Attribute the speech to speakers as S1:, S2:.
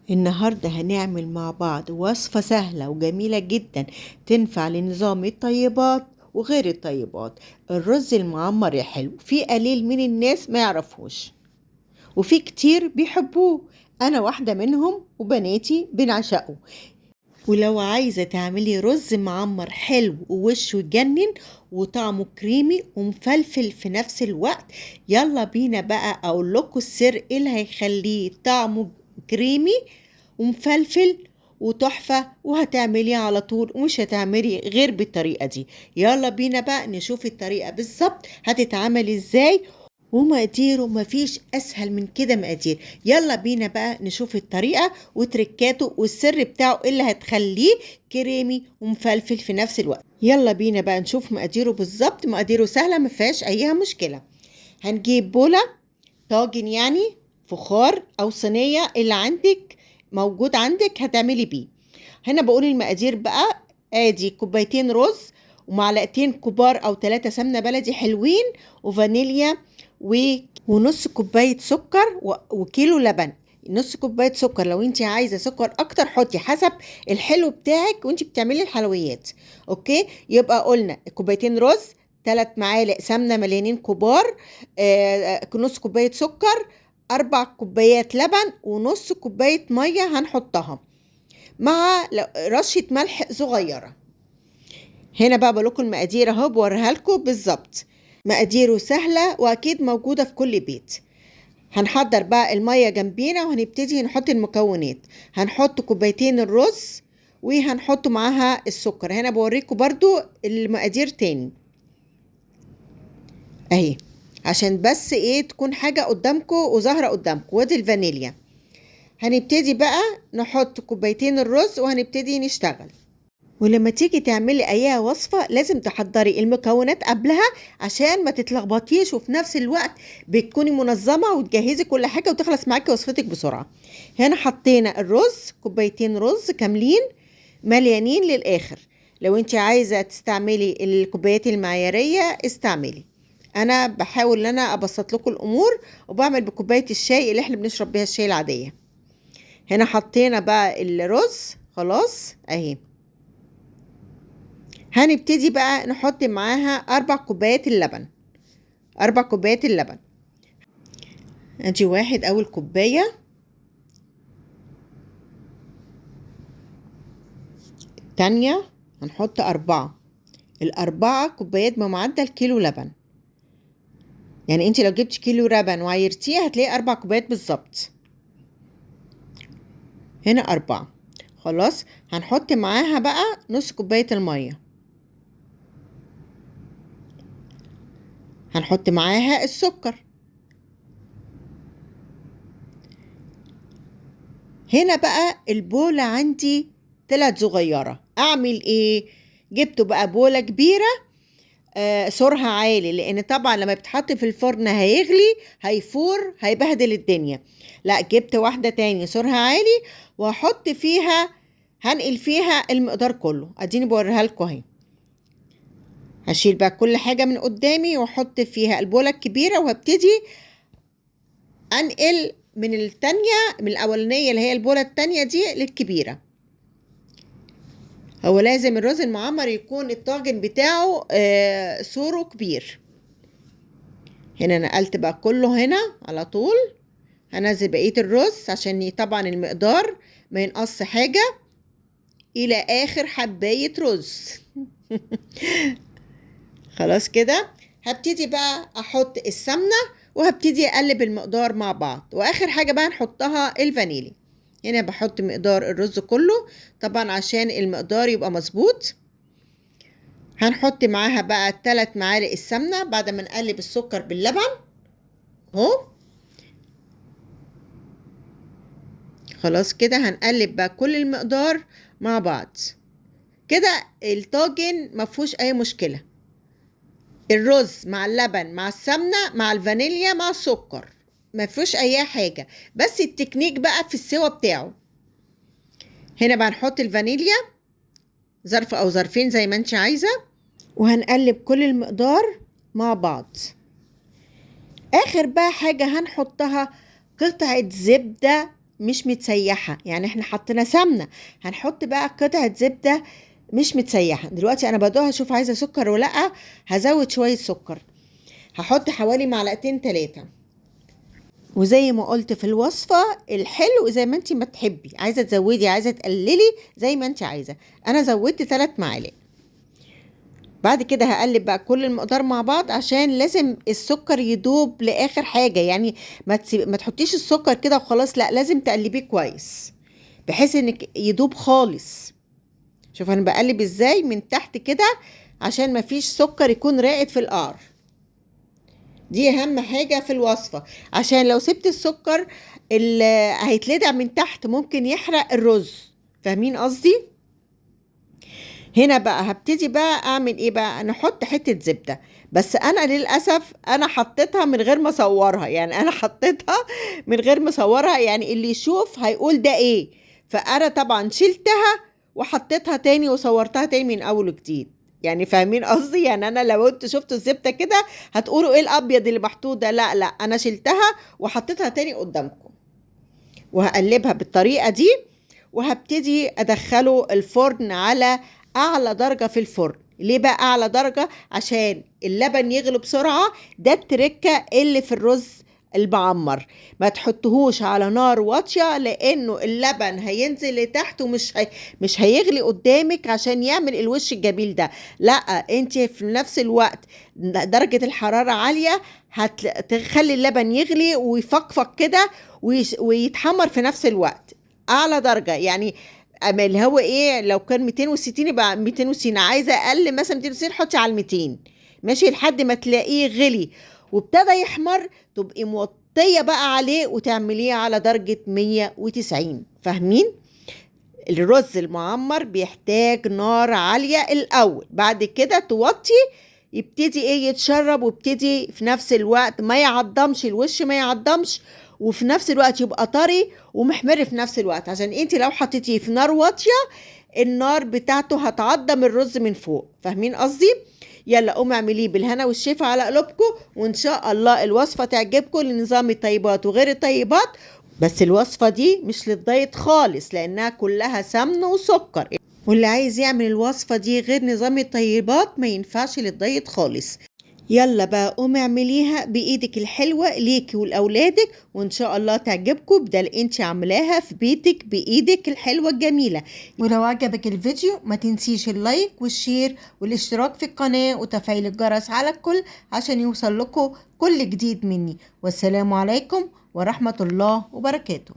S1: النهاردة هنعمل مع بعض وصفة سهلة وجميلة جدا تنفع لنظام الطيبات وغير الطيبات. الرز المعمر يا حلو، في قليل من الناس ما يعرفوش وفي كتير بيحبوه، أنا واحدة منهم وبناتي بنعشقه. ولو عايزة تعملي رز معمر حلو ووشه يجنن وطعمه كريمي ومفلفل في نفس الوقت، يلا بينا بقى أقول لكم السر اللي هيخليه طعمه كريمي ومفلفل وتحفة، وهتعمليه على طول ومش هتعملي غير بالطريقة دي. يلا بينا بقى نشوف الطريقة بالظبط هتتعمل ازاي ومقاديره، مفيش اسهل من كده مقادير. يلا بينا بقى نشوف الطريقة وتركاته والسر بتاعه اللي هتخليه كريمي ومفلفل في نفس الوقت. يلا بينا بقى نشوف مقاديره بالظبط. مقاديره سهلة مفيهاش اي مشكلة. هنجيب بولة طاجن يعني فخار او صينية اللي عندك موجود عندك هتعملي بيه. هنا بقول المقادير بقى، ادي كوبايتين رز ومعلقتين كبار او 3 سمنة بلدي حلوين وفانيليا ونص كوباية سكر وكيلو لبن. نص كوباية سكر، لو انت عايزة سكر اكتر حطي حسب الحلو بتاعك وانت بتعملي الحلويات. okay، يبقى قلنا كوبايتين رز، 3 معالق سمنة مليانين كبار، نص كوباية سكر، 4 كوبايات لبن، ونص كوباية مية هنحطها مع رشة ملح صغيرة. هنا بقى بقول لكم المقادير اهو، بوريها لكم بالظبط. مقاديره سهلة واكيد موجودة في كل بيت. هنحضر بقى المية جنبينا وهنبتدي نحط المكونات. هنحط كوبايتين الرز وهنحط معاها السكر. هنا بوريكم برضو المقادير تاني اهي، عشان بس تكون حاجة قدامكم وظاهرة قدامكم. وادي الفانيليا. هنبتدي بقى نحط كوبايتين الرز وهنبتدي نشتغل. ولما تيجي تعملي اي وصفة لازم تحضري المكونات قبلها عشان ما تتلخبطيش، وفي نفس الوقت بتكوني منظمة وتجهزي كل حاجة وتخلص معاكي وصفتك بسرعة. هنا حطينا الرز، كوبايتين رز كاملين مليانين للآخر. لو انت عايزة تستعملي الكوبايات المعيارية استعملي، انا بحاول ان انا ابسط لكم الامور وبعمل بكوباية الشاي اللي احنا بنشرب بيها الشاي العادية. هنا حطينا بقى الرز خلاص اهي. هنبتدي بقى نحط معاها 4 كوبايات اللبن. 4 كوبايات اللبن، ادي واحد، اول كوباية، التانية هنحط 4، ال4 كوبايات بمعدل كيلو لبن. يعني انت لو جبتي كيلو لبن وعيرتيه هتلاقي 4 كوبايات بالظبط. هنا 4 خلاص. هنحط معاها بقى نص كوباية المية، هنحط معاها السكر. هنا بقى البولة عندي طلعت صغيرة، اعمل ايه؟ جبت بقى بولة كبيرة، سرها عالي، لان طبعا لما بتحط في الفرن هيغلي هيفور هيبهدل الدنيا. لا، جبت واحدة تاني سرها عالي وهحط فيها، هنقل فيها المقدار كله. اديني بوريها لكم اهي. هشيل بقى كل حاجة من قدامي واحط فيها البولة الكبيرة، وهبتدي انقل من التانية، من الاولانية اللي هي البولة التانية دي للكبيرة. هو لازم الرز المعمر يكون الطاجن بتاعه سوره كبير. هنا نقلت بقى كله هنا على طول. هنزل بقية الرز عشان طبعا المقدار ما ينقص حاجة، إلى آخر حباية رز. خلاص كده هبتدي بقى أحط السمنة وهبتدي أقلب المقدار مع بعض. وآخر حاجة بقى نحطها الفانيليا. هنا بحط مقدار الرز كله طبعا عشان المقدار يبقى مظبوط. هنحط معاها بقى 3 معالق السمنة بعد ما نقلب السكر باللبن اهو. خلاص كده هنقلب بقى كل المقدار مع بعض. كده الطاجن ما فيهوش اي مشكلة، الرز مع اللبن مع السمنة مع الفانيليا مع السكر، ما فيهوش اي حاجة، بس التكنيك بقى في السوا بتاعه. هنا بقى نحط الفانيليا ظرف او ظرفين زي ما انت عايزة، وهنقلب كل المقدار مع بعض. اخر بقى حاجة هنحطها قطعة زبدة مش متسيحة، يعني احنا حطينا سمنة، هنحط بقى قطعة زبدة مش متسيحة. دلوقتي انا بدوها اشوف عايزة سكر ولا لأ، هزود شوية سكر، هحط حوالي معلقتين 3. وزي ما قلت في الوصفة الحلو زي ما انت ما تحبي، عايزة تزودي عايزة تقللي زي ما انت عايزة. انا زودت 3 معالق. بعد كده هقلب بقى كل المقدار مع بعض، عشان لازم السكر يدوب لاخر حاجة، يعني ما تحطيش السكر كده وخلاص، لا لازم تقلبيه كويس بحيث انك يدوب خالص. شوف انا بقلب ازاي من تحت كده عشان ما فيش سكر يكون راقد في القعر. دي اهم حاجة في الوصفة، عشان لو سبت السكر هيتلدع من تحت، ممكن يحرق الرز. فاهمين قصدي؟ هنا بقى هبتدي بقى اعمل ايه بقى، نحط حتة زبدة، بس انا للأسف انا حطيتها من غير ما اصورها، يعني انا حطيتها من غير ما اصورها، يعني اللي يشوف هيقول ده ايه، فانا طبعا شلتها وحطيتها تاني وصورتها تاني من اول وجديد. يعني فاهمين قصدي؟ يعني انا لو انتوا شفتوا الزبدة كده هتقولوا ايه الابيض اللي محطوط ده، لا لا انا شلتها وحطيتها تاني قدامكم. وهقلبها بالطريقة دي، وهبتدي ادخله الفرن على اعلى درجة في الفرن. ليه بقى اعلى درجة؟ عشان اللبن يغلي بسرعة. ده التركة اللي في الرز المعمر، ما تحطهوش على نار واطية لانه اللبن هينزل لتحت ومش مش هيغلي قدامك عشان يعمل الوش الجميل ده. لا انت في نفس الوقت درجة الحرارة عالية هتخلي اللبن يغلي ويفقفق كده ويتحمر في نفس الوقت. اعلى درجة يعني اما اللي هو ايه، لو كان 260 يبقى 260، عايزة اقل مثلا 260 حطي على 200، ماشي، لحد ما تلاقيه غلي وابتدى يحمر تبقي موطية بقى عليه وتعمليه على درجة 190. فاهمين؟ الرز المعمر بيحتاج نار عالية الأول، بعد كده توطي يبتدي ايه يتشرب، ويبتدي في نفس الوقت ما يعضمش الوش، ما يعضمش، وفي نفس الوقت يبقى طري ومحمر في نفس الوقت، عشان انت لو حطيتيه في نار واطية النار بتاعته هتعضم الرز من فوق. فاهمين قصدي؟ يلا قوموا اعمليه بالهنا والشفا على قلوبكم، وان شاء الله الوصفة تعجبكم لنظام الطيبات وغير الطيبات. بس الوصفة دي مش للدايت خالص لانها كلها سمن وسكر، واللي عايز يعمل الوصفة دي غير نظام الطيبات ما ينفعش للدايت خالص. يلا بقى قومي اعمليها بايدك الحلوة ليكي ولاولادك، وان شاء الله تعجبكم بدل انت عاملاها في بيتك بايدك الحلوة الجميلة. ولو عجبك الفيديو ما تنسيش ال like وال share والاشتراك في القناة وتفعيل الجرس على الكل عشان يوصل لكم كل جديد مني. والسلام عليكم ورحمة الله وبركاته.